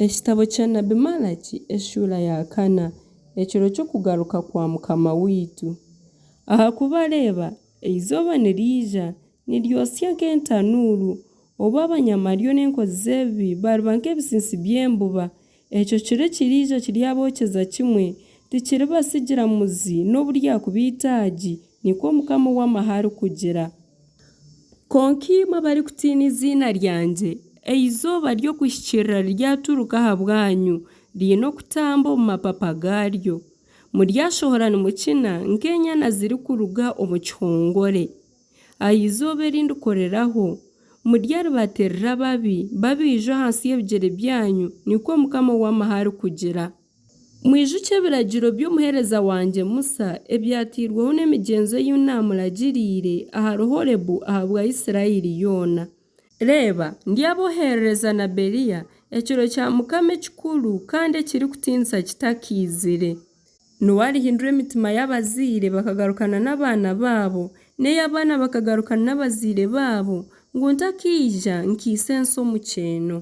Ekitabo kya nabi Malaki eshuura ya kana, ekiro ky'okugaruka kwa Mukama waitu. Ahakuba reeba, eizooba niriija, niryotsya nk'entanuuru, obu abanyamaryo n'enkozi z'ebibi bariba nk'ebitsintsi by'embuba. Ekyo kiro ekiriija kiryabookyeza kimwe, tikiribatsigira muzi n'obu ryakuba eitaagi, nikwo Mukama ow'amahe arikugira. Kwonka imwe abarikutiina eiziina ryangye, eizooba ry'okuhikiirira riryaturuka ahabwanyu, riine okutamba omu mapapa gaaryo. Muryashohora nimukina nk'enyana zirikuruga omu kihongore. Aha izooba eri ndikoreraho, muryaribatirira ababi, babaije ahansi y'ebigyere byanyu, nikwo Mukama ow'amahe arikugira. Mwijukye ebiragiro by'omuheereza wangye Musa ebyatairweho n'emigyenzo ei naamuragiriire ahari Horebu ahabwa Isiraeli yoona. Reeba, ndyaboherereza nabi Eliya, ekiro kya Mukama ekikuru kandi ekirikutiinisa kitakaizire. Niwe arihindura emitima y'abazaire bakagarukana n'abaana baabo, n'ey'abaana bakagarukana n'abazaire baabo, ngu ntakaija nkaitsa ensi omukyeeno.